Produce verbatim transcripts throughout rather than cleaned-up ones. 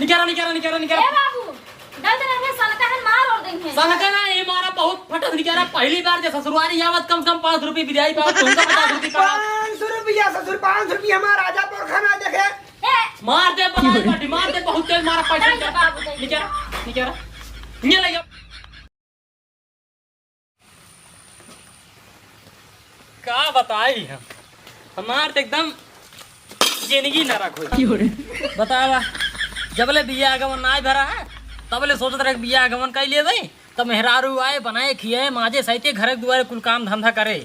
निकारा, निकारा, निकारा, निकारा। ए बाबू, गलत रंग है, सनका है, मार और देंगे। सनका ना, ये मारा बहुत फटत निकारा। पहली बार जे ससुरारी आवत, कम से कम पाँच रुपये बिदाई पावत, तुमका पचास रुपये पावत। पाँच सौ रुपया ससुर, पाँच सौ रुपया हमारा राजा पर खाना देखे। ए! मार दे, बनाई पार्टी, मार दे, बहुत तेज मारा, पैसा निकारा, निकारा, निकारा। ये ले जाओ। का बताई हम, हमार त एकदम जिंदगी नरक हो गई। बतावा, जबले बियाह गवन नाय भरा है, तबले सोचत रहे बियाह गवन कई लेबे, तब मेहरारू आए, बनाए, खियाए, माजे, सहिते, घर दुआरे कुल काम धंधा करे।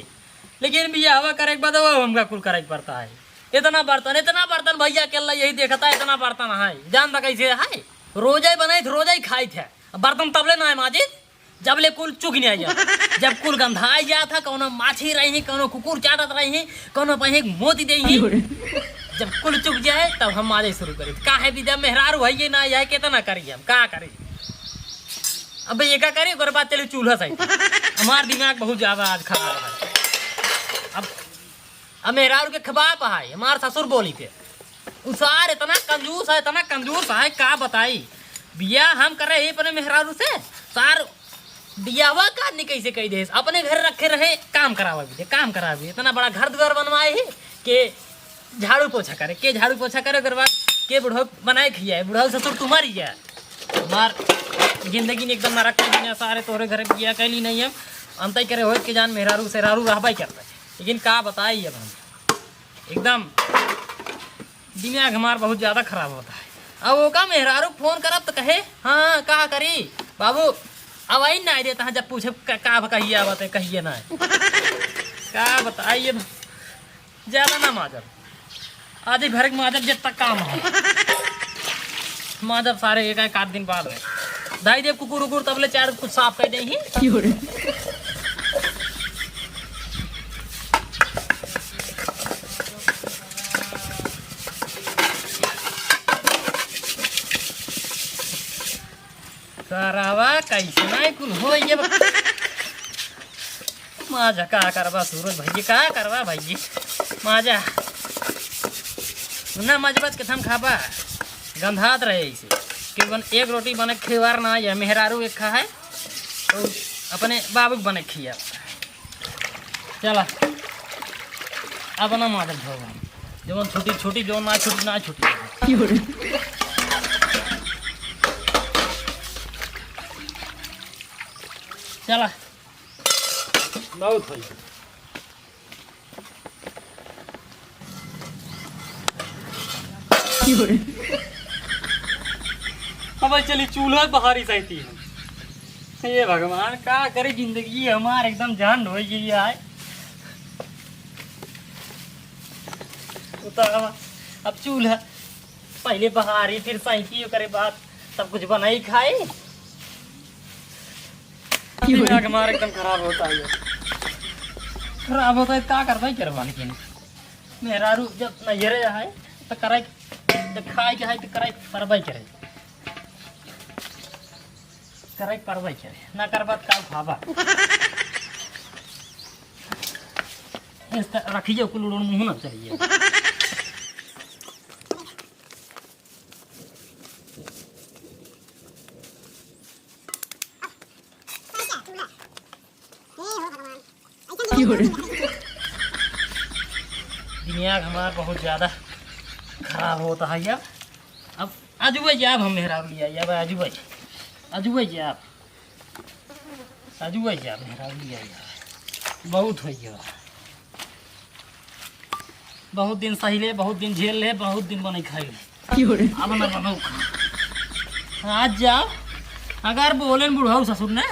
लेकिन बियाहवा करे के बाद वो हमका कुल करे के पड़ता है। इतना बर्तन, इतना बर्तन भैया अकेला यही देखता है, इतना बर्तन है। जानता कैसे है? रोजा ही बनाई थे, रोजा ही खाई थे, बर्तन तबले ना है माजे। जबले कुल चुक नहीं जात, जब कुल गंधाई जात है, कौनो माछी रही, कौनो कुकुर चाटत रही, कौनो पहे मोती दे ही, जब कुल चुक जाए, तब हम मारे शुरू करी। काहे बिदा मेहरारू है, ये ना आए, कितना करी हम, का करी? अब ये का करी, ओकर बाद चली चूल्हा सही। हमार दिमाग बहुत ज्यादा आज खराब है। अब अब मेहरारू के खबाब है, हमार ससुर बोली थे। उ सार इतना कंजूस है, इतना कंजूस है, का बताई। बियाह हम करे ही अपने मेहरारू से, सार बियाहवा का आदमी कैसे कह दे, अपने घर रखे रहे, काम करावे भी दे, काम करावे भी। इतना बड़ा घर द्वार बनवाए ही के झाड़ू पोछा करे, के झाड़ू पोछा करे, ओकर बाद के बुढ़ऊ बनाए खियाए, बुढ़ऊ ससुर तुम्हारी है। हमार जिंदगी में एकदम नरक के दुनिया, सारे तोहरे घरे बियाह कैली नहीं हम, अंतई करे होत के जान मेहरारू सेहरारू रहबे करते। लेकिन का बताई अब हम, एकदम दिमाग हमार बहुत ज्यादा खराब होता है। अब ओका मेहरारू फोन करब तो कहे, "हाँ, का करी बाबू, अब आई ना देता है, जब पूछे का, का कहिए आवत है, कहिए ना।" का बताइए, ज्यादा ना माजब, आधी भर के माजब, जब तक काम है। माजब सारे एक, एक आध दिन बाद में। दाई देव कुकुर उकुर तबले चार कुछ साफ कर दे ही। करावा कैसे नहीं कुल हो ये बा-, माजा का करबा सूरज भैया, का करबा भैया, माजा ना मजबत के थम खाबा, गंधात रहे इसे। कि बन एक रोटी बने खेवार ना, यह मेहरारू एक खा है, तो अपने बाबू के बने खिया। चला, अब ना माजब धोबा। जवन छुटी छुटी, जवन ना छुटी ना छुटी। चला, बहुत होई। अब चली चूल्हा बहारी सहिती है। हे भगवान, का करे, जिंदगी हमार एकदम झंड होइ गई है। उ तो अब, अब चूल्हा पहले बहारी, फिर सहिती, ओकरे बाद सब कुछ बनाई खाई। दिमाग हमार एकदम खराब होता है, खराब होता है, का करबे करबा, लेकिन मेहरारू जब नैहरे है, तो करे, जब खाए के है, तो करे परबे करे, करे परबे करे, ना करबा, तो का खाबा? इस तरह रखिए, कुल उड़न मुँह ना चाहिए। दिमाग हमार बहुत ज्यादा खराब होता है यार। अब आजुबे जाब हम मेहरारू लिया, अब आजुबे, आजुबे जाब, आजुबे जाब मेहरारू लिया। बहुत हो गया, बहुत दिन सही ले, बहुत दिन झेल ले, बहुत दिन बने खाई ले। अब ना बनाऊ। आज जाओ, अगर बोले न बुढ़ऊ ससुर ने,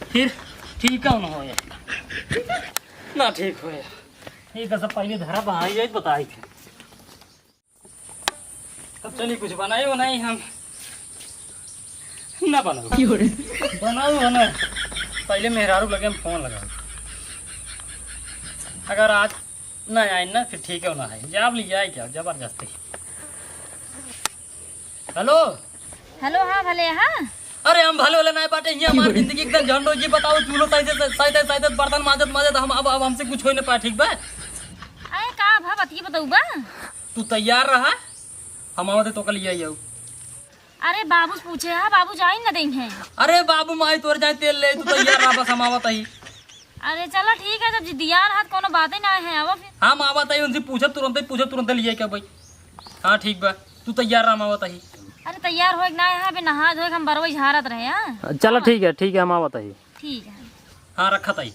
फिर ठीक है, ना होए, ना ठीक होए। ये कसम पहले धरा बहाई जाए, बताई थे। अब चली कुछ बनाई बनाई हम ना बनाऊ। क्यों रे? बनाऊ है ना, पहले मेहरारू लगे हम फोन लगाऊ। अगर आज ना आए ना, फिर ठीक है ना है, जाब ली जाए क्या जबरदस्ती। हेलो। हेलो, हाँ भले, हाँ। अरे हम भले वाले ना बाटे, ये हमारी जिंदगी एकदम झंड हो गई। बताओ, चूल्हो सही से, सही से, सही से बर्तन माजत माजत हम अब, अब हमसे कुछ हो ना पाए, ठीक बा? अरे का भा बतिया बताऊ बा? तू तैयार रहा, हम आवत है तो कल ले आई आऊ। अरे बाबू से पूछे है, बाबू जाई न देइहैं। अरे बाबू माई तोर जाए तेल ले, तू तैयार रहा, बस हम आवत ही। अरे चला ठीक है, जब जिदिया रहा त कौनो बात ही ना है, आवा फिर। हम आवत ही, उनसे पूछब तुरंत ही, पूछब तुरंत ही लिया क्या भाई। हाँ ठीक बा, तू तैयार रहा, हम आवत ही। अरे तैयार होए के ना है, अबे नहा धोए के हम बरवई झारत रहे, हाँ। चला ठीक है, ठीक है, हम आवत ही। ठीक है। हाँ रखत ही।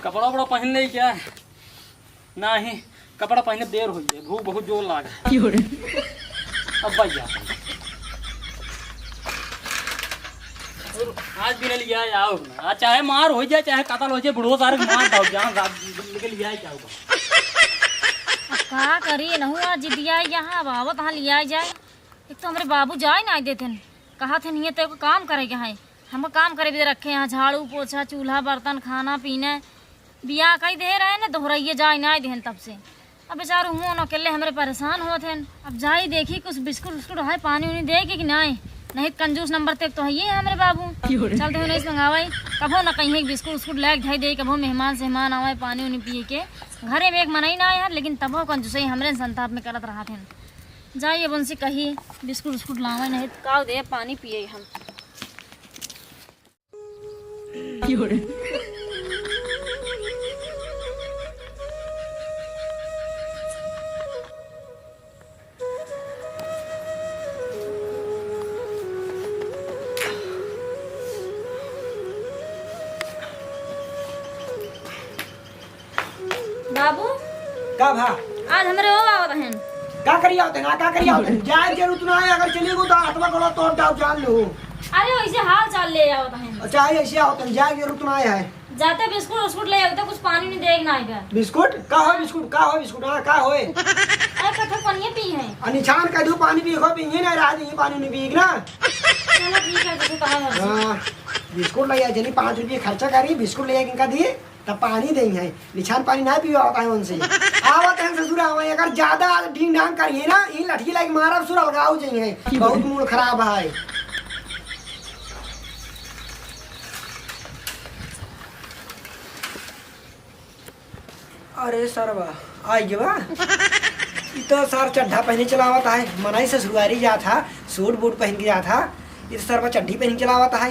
कपड़ा उपड़ा पहन ले क्या? नाही, कपड़ा पहने देर होई है, भूख बहुत जोर लाग है। क्यों रे? अब भाई जा। आज भी नहीं लिया आओ ना, आज चाहे मार हो जाए, चाहे कतल हो जाए, बुढ़ो सारे मार दो, जान साहब लेके लिया क्या होगा? अब का करी, नहु आज जिदिया यहाँ, अब आवत हाँ लिया जाए। एक तो हमरे बाबू जाए ना देते हैं, कहा थे नहीं तो काम करे के है, हमको काम करे भी रखे हैं, झाड़ू पोछा, चूल्हा बर्तन, खाना पीना, बियाह कई दे रहे हैं ना, दोहराइए जाए ना देहन तब से। अब बेचारू हुआ न अकेले हमरे परेशान होत हैं। अब जाई देखी कुछ बिस्कुट उस्कुट है, पानी उनी दे के कि नाई, नहीं त कंजूस नंबर तक तो है ये हमरे बाबू। चलते हो नहीं मंगावाई, कभो न कहीं बिस्कुट उस्कुट लेके जाई दे, कभो मेहमान सेहमान आवे पानी उनी पिए के। घरे में एक मनई ना आए हैं, लेकिन तबो कंजूसई हमरे संताप में करत रहत हैं। जाई अब उनसे कही बिस्कुट उस्कुट लावे, नहीं त का दे पानी पिए हम। बाबू, का भा? आज हमरे ओ आवत हन। का करी आवत हन? आ, का करी आवत हन? जाए के जरूरत ना है, अगर चली गो तो हाथवा गोड़वा तोड़ डाउ, जान लो। अरे वैसे हाल चाल ले आवत हन। अच्छा, आई ऐसे आवत हन, जाए के जरूरत ना है। जाते बिस्कुट उस्कुट ले आवते, कुछ पानी नहीं देख ना आएगा। बिस्कुट? का हो बिस्कुट? का हो बिस्कुट? हाँ, का होए? अरे कठो पनिया पी है। आ, निछान कह दू पानी पी हो, पी ना रहा, ये पानी नहीं पी ना। चलो ठीक है, जैसे कहा है। हाँ, बिस्कुट ले आ, चली पाँच रुपये खर्चा करी, बिस्कुट ले आ, किनका दी? तब पानी देइहैं, निछान पानी ना पीवा होता है उनसे। आवत हैं ससुर, आवे, अगर ज्यादा ढींग ढांग करिए ना, ई लठिया लाइके मारब, ससुर अलगाव जइहैं। बहुत मूड खराब है। अरे सरवा, आई गे बा। ई तो सर चड्ढा पहने चलावत है, मनई ससुरारी जात है, सूट बूट पहन के जात है, ई तो सरवा चड्ढी पहन के चलावत है।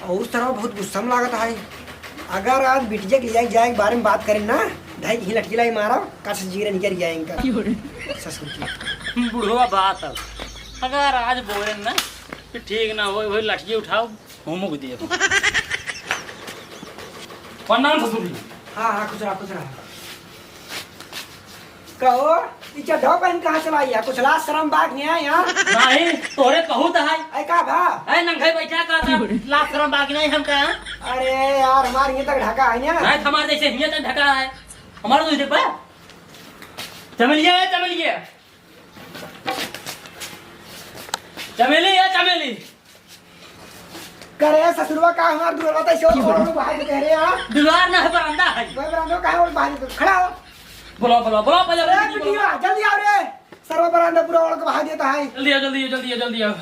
और उस तरह बहुत गुस्सा में लागत है। अगर आज बिटिया के लिया जाए के बारे में बात करें ना, ढाई की लठिया लाई मारा, कस जीरे निकल जाए इनका। क्यों रे? ससुर की। बुढ़वा बात है। अगर आज बोले ना कि ठीक ना हो, वही लठिया उठाओ, हुमुक दिए। प्रणाम ससुर जी। हाँ, हाँ, खुश रहा, खुश रहा। कहो, ई चड्ढा पहन कहाँ चला आया? कुछ लाज शरम बात नहीं है यहाँ? नहीं, तोरे कहूँ तो है। ऐ का भा? ऐ नंगे बैठा का था, लाज शरम बात नहीं हम कहा। अरे यार, हमारे ये तक ढका है ना। नहीं, हमारे जैसे ये तक ढका है। हमारा तो ये देख बा। चमेलिया है, चमेलिया। चमेली है, चमेली। करे ससुरवा का हमार दुआर बता, शोर शोर में बाहर कह रहे हैं। दुआर ना है, बरामदा है। वही बरामदा का है, और बाहर तो खड़ा हो। बोलो, बोलो, बोलो, पहले अरे बोलो। बिटिया, जल्दी आओ रे। सरवा बरामदा पूरा ओढ़ के बाहर देता है। जल्दी आओ, जल्दी आओ, जल्दी आओ, जल्दी आओ।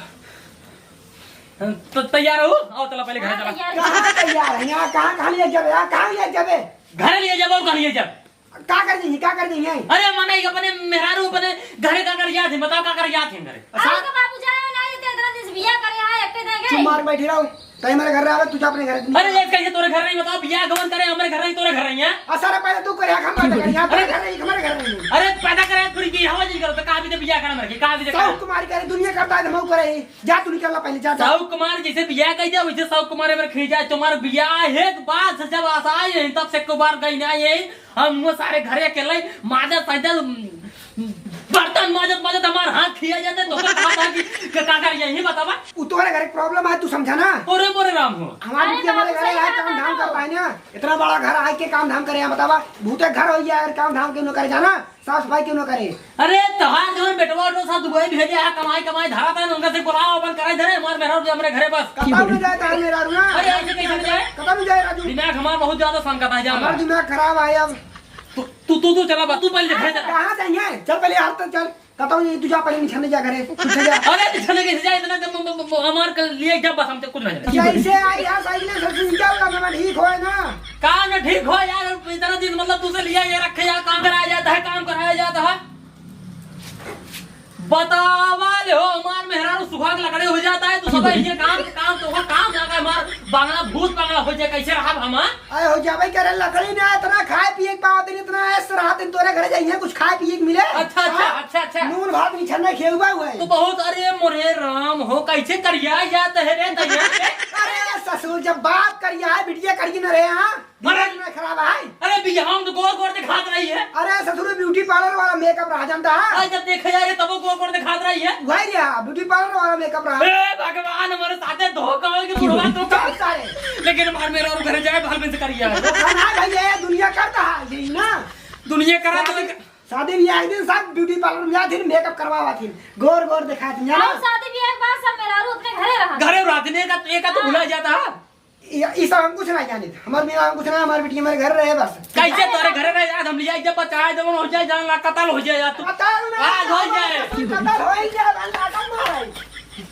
तो तैयार हो? आओ, चला पहले घर हाँ, चला। तैयार। कहाँ तैयार है? यहाँ कहाँ, कहाँ ले जाबे? यहाँ कहाँ ले जाबे? घर ले जाबे, और कहाँ ले जाबे? का कर दी, का कर दी है? अरे मने अपने मेहरारू अपने घरे का कर जात है, बताओ का कर जात है घरे? अच्छा। अरे तो बाबू जाए ना, ये तो इतना दिन से बियाह करे आए, एक दिन गए। चुप मार बैठी रहो। तई हमारे घर आवे, तू जा अपने घर। अरे ये कैसे तोरे घर नहीं, बताओ, बियाह गवन करे हमारे घर नहीं, तोरे घर नहीं है? आ सारा पैदा तू करे, हम पैदा करे, यहाँ अरे घर नहीं, हमारे घर नहीं। अरे पैदा करे, फिर बियाह नहीं करता, कहाँ भी तो बियाह करे हमारे, कहाँ भी तो साहु कुमार करे, दुनिया करता है, हम करे ही। जा तू निकल ला पहले, जा, जा। साहु कुमार जैसे बियाह कर दिया, वैसे साहु कुमार में खींचा, तुम्हारा बियाह एक बार से जब आशा आई है, तब से एक बार गई ना ये। हम वो सारे घरे अकेले माजत साजत, बर्तन माजत माजत हमार हाथ खिया जाते, तो का था कि, कि का कर यही बतावा? उ तोहरे घर एक problem है, तू समझा ना। अरे मोरे राम हो। हमारे अरे बीच हमारे बाबू, घर सही आए, बात काम है धाम ना। कर पाए ना। इतना बड़ा घर आए के काम धाम करे, यहाँ बतावा। भूते घर हो गया, अगर काम धाम क्यों न करे, जाना, साफ सफाई क्यों न करे? अरे तोहार जो बेटवा उठो साथ दुबई भेजे है, कमाई कमाई धरा था, उनका से बुलाओ, अपन कराई धरे, हमार मेहरारू हमरे घरे बस। कतौ न जाए तार मेहरारू ना। अरे ऐसे कैसे न जाए? कतौ न जाए राजू? दिमाग हमार बहुत ज्यादा संकट है, जान हमार लो। दिमाग खराब है अब। तू, तू, तू, तू चला बा, तू पहले घर चला। कहाँ जाइए? चल पहले हाथ तो चल। कतौ नहीं, तू जा पहले निछाने जा घरे। तू जा। अरे निछाने कैसे जाए? इतना जब म-, म-, म-, हमार कर लिए जब बस हमसे कुछ नहीं जाने। जैसे आई यार साइकिल से तू क्या हुआ? मैं ठीक होए ना? काम न ठीक हो यार, इतना दिन मतलब तुझसे लिया ये रखे यार, काम कराया जाता है, काम कराया जाता है। बतावा ले हो, हमार मेहरारू सुखा के लकड़ी होइ जात है, तू सब ये काम, काम, तो काम लगा, हमार बांगला, भूत बांगला होइ जाए, कैसे रहब हम, हाँ? अरे हो जाबे करे, लकड़ी ना, इतना खाए पिए के पावत नहीं, इतना ऐश रहत नहीं, तोरे घरे जाइए, कुछ खाए पिए के मिले। अच्छा, अच्छा, हाँ? अच्छा, अच्छा। नून भात निछन्ना खेउबा हुआ है। तो बहुत, अरे मोरे राम हो, कैसे करिया जात है रे तैयार से? अरे ससुर, जब बाप करिया है, बिटिया करिए न रहे, हाँ? अरे! दिमाग ना खराब है। अरे बियाह में तो गोर गोर दिखात रही है। अरे ससुर, ब्यूटी पार्लर वाला मेकअप रहा जानता है? आज जब देखा जाए तब वो गोर गोर दिखात रही है। वही रहा, ब्यूटी पार्लर वाला मेकअप रहा। ए भगवान, हमारे साथे धोखा हो कि बुढ़वा धोखा। चल सारे। लेकिन हमार मेहरारू घर जाए, बाल में से करिया है। धोखा ना भाई, ये दुनिया करता है, यही ना। दुनिया करा तो शादी, शादी ब्याह के दिन सब ब्यूटी पार्लर में जाथिन, मेकअप करवावथिन, गोर गोर देखाथिन, जाना? और शादी ब्याह के बाद सब मेहरारू अपने घरे रहा। घरे रहथिन, एक, एक तो हाँ। भुला जाता है। ये, ये सब हम कुछ ना जाने। हमार मेहरारू हम कुछ ना, हमार बेटी हमारे घर रहे बस। कैसे तोरे घरे रहे यार? हम लिया जब बचाए जब हो जाए, जान ला कतल हो जाए यार तू। कतल ना, आज हो जाए। कतल हो ही जाए, हम काटम मारे।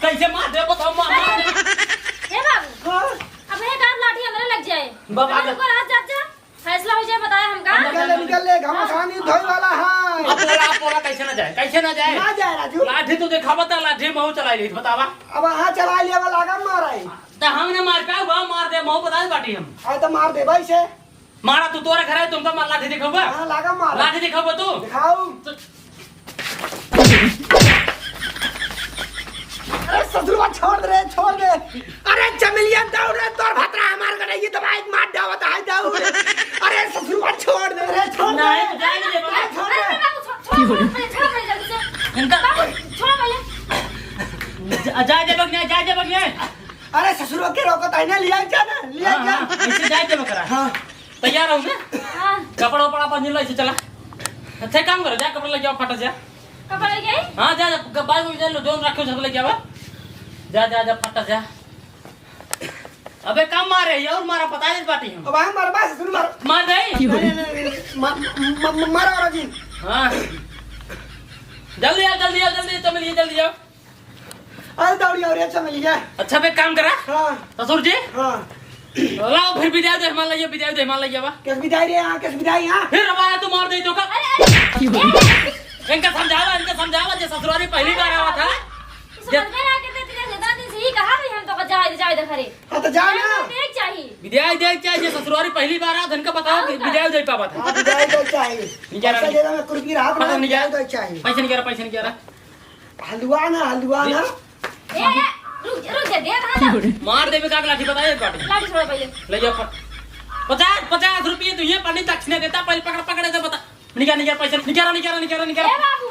कैसे मार दे बताओ मार। ए बाबू, हाँ? अब ये डांट लाठी हमरे लग जाए। बाबा हम ऊपर हाथ जात जा। फैसला हो जाए, बताए हमका। निकल ले, निकल ले, घमासान युद्ध होए वाला है। अब बोला, अब बोला, कैसे ना जाए, कैसे ना जाए? ना जाए, राजू। लाठी तो देखावा था, लाठी महू चला ली, बतावा। अब हाँ चला लिया, अब लागा मारा है। तो हमने मार पाए, वहाँ मार दे, महू बता दे बाटी हम। अरे तो मार दे भाई से। मारा तू, तोरा घर है, तुमका मार, लाठी दिखावा। हाँ, लागा मारा। लाठी दिखावा तू। दिखाओ। तो अरे ससुरवा छोड़ दे रे, छोड़ दे। अरे चमेलिया दौड़ रे, तोर भतरा हमार गटैया दबाई के मार डावत है, दौड़। अरे ससुरवा छोड़ दे रे, छोड़ दे। नहीं, जाए नहीं देबो। अरे छोड़ दे। अरे बाबू, छोड़, छोड़, छोड़, छोड़, छोड़, जल्दी से। इनका बाबू, छोड़ पहले। जा, जाए देबो कि नहीं, जाए देबो कि नहीं? अरे ससुरवा के रोकत है ना, लिया जा ना, लिया हाँ, जा। हाँ, ऐसे जाए देबो करा। हाँ। तैयार हो ना? हाँ। कपड़ा उपड़ा बांध लो, ऐसे चला। अच्छा, काम करो, जा कपड़ा लेके आओ, फटा से। कपड़ा लेके आई? हाँ, जा, जा, ग-, बाइक में जा लो, जोन रखे हो, सब लेके आओ। जा, जा, जा, फटा से। अबे, काम मारे, ये और मारा, पता नहीं बाटी हम। अब हम मार, बस, सुन मार। मार दे। नहीं, नहीं, नहीं, नहीं, मा-, मा-, मा-, मारा वाला जी। हाँ। जल्दी आओ, जल्दी आओ, जल्दी, चमेलिया, जल्दी आओ। अरे दौड़ी आओ रे चमेलिया। अच्छा बे काम करा। हाँ। ससुर जी। हाँ। लाओ फिर बिदाई दे हमार लइया, बिदाई दे हमार लइया बा। किस बिदाई रे यहाँ, किस बिदाई यहाँ? फिर हमारा तू मार दे तो का? अरे, अरे, ए, ए, इनका समझावा, इनका समझावा जे ससुरारी पहली बार आवा था। समझ में ना आके तेरे इतना दिन से ही कहा रही हम तो का जाए, जाए दे घरे। हाँ तो जा ना। बिदाई देख चाहिए। बिदाई देख चाहिए जे ससुरारी पहली बार आवा था, इनका बताओ हाँ, कि का? बिदाई दे पावा था। हाँ, बिदाई दे चाहिए। निकाल पैसा रहा। दे रहा मैं, कुर्सी रहा हाँ, तो निकाल। बिदाई दे चाहिए। पैसे निकाल रहा, पैसे निकाल रहा। हलवा ना, हलवा ना। ए, ए, रुक, रुक जा, दे रहा ना। मार देबे का लाठी बताए एक बाटी। लाठी छोड़ा पहले। ले जा प-, पचास, पचास रुपये तू ये पानी दक्षिणा देता, पहले पकड़, पकड़ दे बता। निकाल, निकाल पैसा, निकाल, निकाल, निकाल, निकाल। ए बाबू,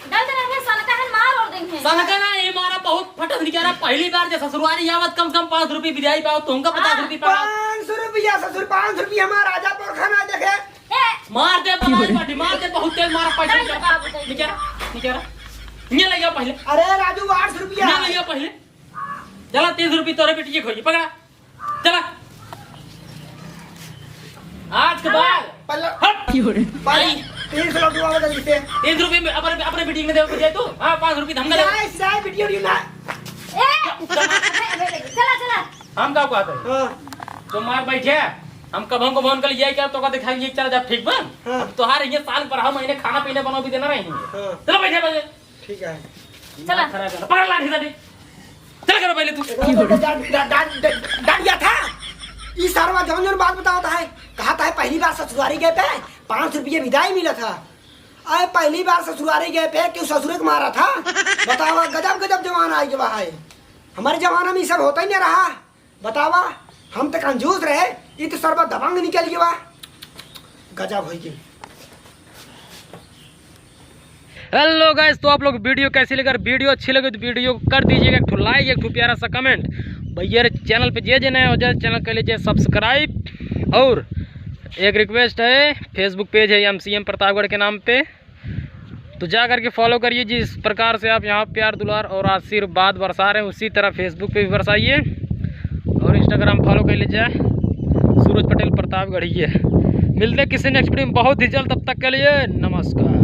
दे दे रहे, सनका है, मार और देंगे। सनका ना, ये मारा बहुत फटस निकाला। पहली बार जे ससुरारी आवत कम से कम पाँच रुपये बिदाई पाओ, तुमका पचास हाँ। रुपये पाओ। पाँच सौ रुपया ससुर, पाँच सौ रुपया हमारा राजा पर खाना देखे। ए! मार दे, बलाई बाटी, मार दे, बहुत तेज मारा, पैसा नहीं, निकाल। बाबू, नहीं। निकाल, निकाल। ये ले गया पहले। अरे राजू, आठ सौ रुपया। ये ले गया पहले। चला, तीन सौ रुपये तोरे बेटी के खोई, पकड़ा। चला। आज के बाद। पहले हट। पहले तीन सौ रुपया वाला जल्दी से। तीन सौ रुपये में अपने, अपने बेटी में दे, दे तू। हाँ, पाँच सौ रुपये धमका दे। जाए, जाए, बेटी, बेटी ना। ए! चला, चला। हम का कहते हैं? हाँ। तो मार बैठे, हम कभों कभों उनका ले जाए क्या, तो का दिखाई, ये चला जा, ठीक बा? हाँ। अब तोहार ये साल पर हम इन्हें खाना पीना बना भी देना रही। हाँ। चलो बैठे, बैठे। ठीक है। चला। खराब है। पकड़ लाठी, लाठी। चल करो पहले तू। डा-, डा-, डा-, डा-, डांट गया था। ई सरवा जौन जौन बात बतावत है, कहा था पहली बार ससुरारी गए पे पाँच सौ रुपये बिदाई मिला था। अरे पहली बार ससुरारी गए पे क्यों ससुरे को मारा था? बतावा, गजब गजब जमाना आई गवा है। हमारे जमाना में ये सब होता ही नहीं रहा। बतावा, हम तो कंजूस रहे, ये तो सरवा दबंग निकल गया। गजब हो गई। हेलो गाइस, तो आप लोग वीडियो कैसी लगी? अगर वीडियो अच्छी लगे तो वीडियो को कर दीजिएगा एक ठो लाइक, एक ठो प्यारा सा कमेंट। भैया रे चैनल पे जे जे नए हो जाए, चैनल कर लीजिए सब्सक्राइब। और एक रिक्वेस्ट है, फेसबुक पेज है एमसीएम प्रतापगढ़ के नाम पे, तो जा करके फॉलो करिए। जिस प्रकार से आप यहाँ प्यार दुलार और आशीर्वाद बरसा रहे हैं, उसी तरह फेसबुक पे भी बरसाइए और इंस्टाग्राम फॉलो कर लीजिए सूरज पटेल प्रतापगढ़ी है। मिलते हैं किसी नेक्स्ट वीडियो में बहुत ही जल्द, तब तक के लिए नमस्कार।